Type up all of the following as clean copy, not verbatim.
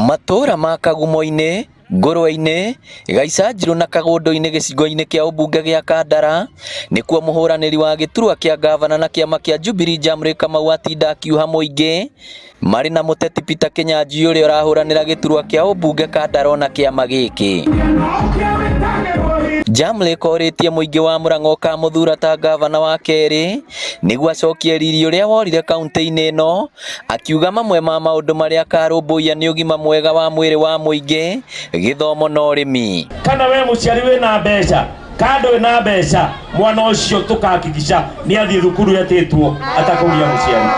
Matũra ma Kagumo-inĩ, Ngũrwe-inĩ, Gaicanjirũ na Kagũndũ-inĩ gĩcigo-inĩ kĩa ũmbunge gĩa Kandara nĩkuo mũhũranĩri wa gĩturwa kĩa ngavana na kĩama kĩa Jubilee Jamrey Kamau atinda akiuha mũingĩ marĩ na mũteti Peter Kĩnyanjui ũrĩa ũrahũranĩra gĩturwa kĩa ũmbunge Kandara ona kĩama gĩkĩ. Jamley orĩtie mũingĩ wa Murang'a ũkamũthura ta ngavana wa kerĩ nĩguo acokie riri ũrĩa worire kaunti-inĩ ĩno, akiuga mamwe ma maũndũ marĩa akarũmbũiya nĩ ũgima mwega wa mwĩrĩ wa mũingĩ, gĩthomo na ũrĩmi. Kana we mũciari wĩna mbeca kana ndũrĩ na mbeca, mwana ũcio tũkahakikisha nĩ athiĩ thukuru etĩtwo atakũgia mũciari.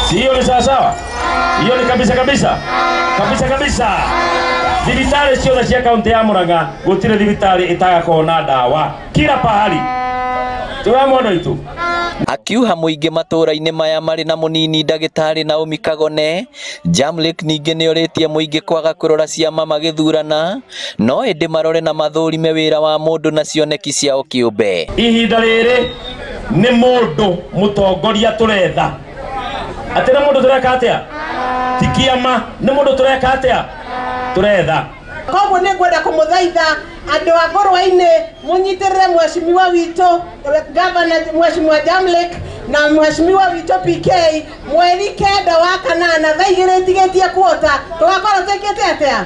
Si hiyo ni sawasawa? Hiyo ni kabisa kabisa kabisa kabisa. Thibitarĩ ciothe cia kaunti ya Murang'a gũtirĩ thibitarĩ ĩtagakorwo na ndawa kila pahali. Tiwe mwana witũ. Akiuha mũingĩ matũra-inĩ maya marĩ na mũnini ndagĩtarĩ Naomi Kagone, Jamlek ningĩ nĩorĩtie mũingĩ kwaga kũrora ciama magĩthurana, no ĩndĩ marore na mathũrime wĩra wa mũndũ na cioneki ciao kĩũmbe. Ihinda rĩrĩ nĩ mũndũ mũtongoria tũretha. Atĩ nĩ mũndũ tũreka atĩa? Ti kĩama, nĩ mũndũ tũreka atĩa? Tũretha. Koguo nĩ ngwenda kũmũthaitha andũ a Ngũrwe-inĩ mũnyitĩrĩre mheshimiwa witũ gavana mheshimiwa Jamlek na mheshimiwa witũ PK mweri 9 wa kanana thaa 2 itigĩtie kuota tũgakorwo twĩkĩte atĩa?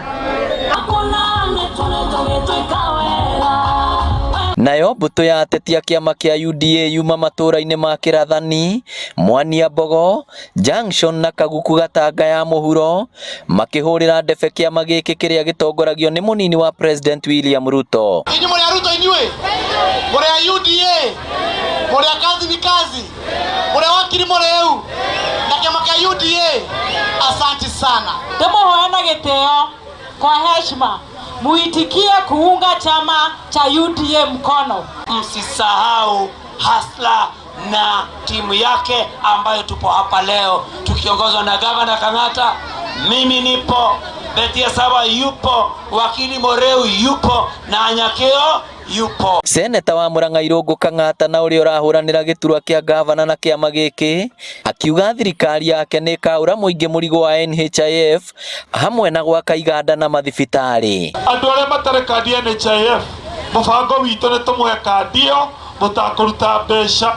Nayo mbũtũ ya ateti a kĩama kĩa UDA yuma matũra-inĩ ma Kĩrathani, Mwania Mbogo, Junction na Kaguku Gatanga ya mũhuro makĩhũrĩra ndebe kĩama gĩkĩ kĩrĩa gĩtongoragio nĩ mũnini wa President William Ruto. Inyuĩ mũrĩ a Ruto inyuĩ? Mũrĩ a UDA? Mũrĩ a kazi ni kazi? Mũrĩ a wakiri mũrĩu? Na kĩama kĩa UDA? Asanti sana. Ndĩmũhoe na gĩtĩo kwa heshima muitikie kuunga chama cha UDA mkono. Msisahau Hasla na timu yake ambayo tupo hapa leo tukiongozwa na Gavana Kang'ata. Mimi nipo, Betia Sawa yupo, Wakili Moreu yupo na Anyakeo yupo. Seneta wa Murang'a Irũngũ Kang'ata na ũrĩa ũrahũranĩra gĩturwa kĩa ngavana na kĩama gĩkĩ akiuga thirikari yake nĩ ĩkaũra mũingĩ mũrigo wa NHIF hamwe na gwaka iganda na mathibitarĩ. Andũ arĩa matarĩ kandi ya NHIF, mũbango witũ nĩ tũmũhe kandi ĩyo mũtakũruta mbeca,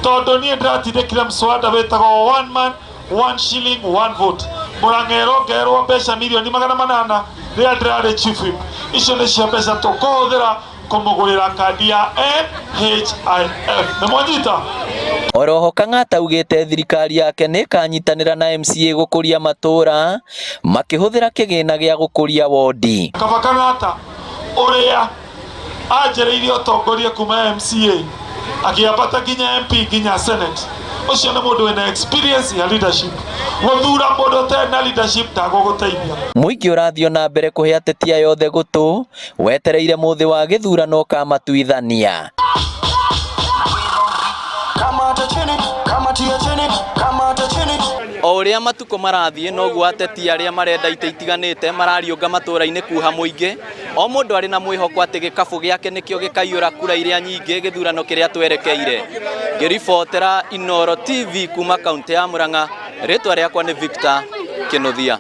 tondũ niĩ ndĩratindĩkire mswada wĩtagwo one man one shilling one vote. Murang'a ĩrongererwo mbeca mirioni 800 rĩrĩa ndĩrarĩ chief whip. Icio nĩcio mbeca tũkũhũthĩra kũmũgũrĩra kandi ya NHIF. Nĩ mwanyita? Oroho Kang'ata augĩte thirikari yake nĩ ĩkanyitanĩra na MCA gũkũria matũra makĩhũthĩra kĩgĩna gĩa gũkũria wondi. Kaba Kang'ata ũrĩa anjĩrĩirie ũtongoria kuma MCA akĩambata nginya MP nginya Senate, ũcio nĩ mũndũ wĩna experience ya leadership. Gũthura mũndũ ũtarĩ na leadership ndagũgũteithia. Mũingĩ ũrathiĩ na mbere kũhe ateti aya othe gũtũ wetereire mũthĩ wa gĩthurano ũkamatuithania. O ũrĩa matukũ marathiĩ noguo ateti arĩa marenda itĩ itiganĩte marariũnga matũra-inĩ kuha mũingĩ, o mũndũ arĩ na mwĩhoko atĩ gĩkabũ gĩake nĩkĩo gĩkaiyũra kura iria nyingĩ gĩthurano kĩrĩa twerekeire. Ngĩribotera Inooro TV kuma kaunti ya Murang'a, rĩtwa rĩakwa nĩ Victor Kĩnuthia.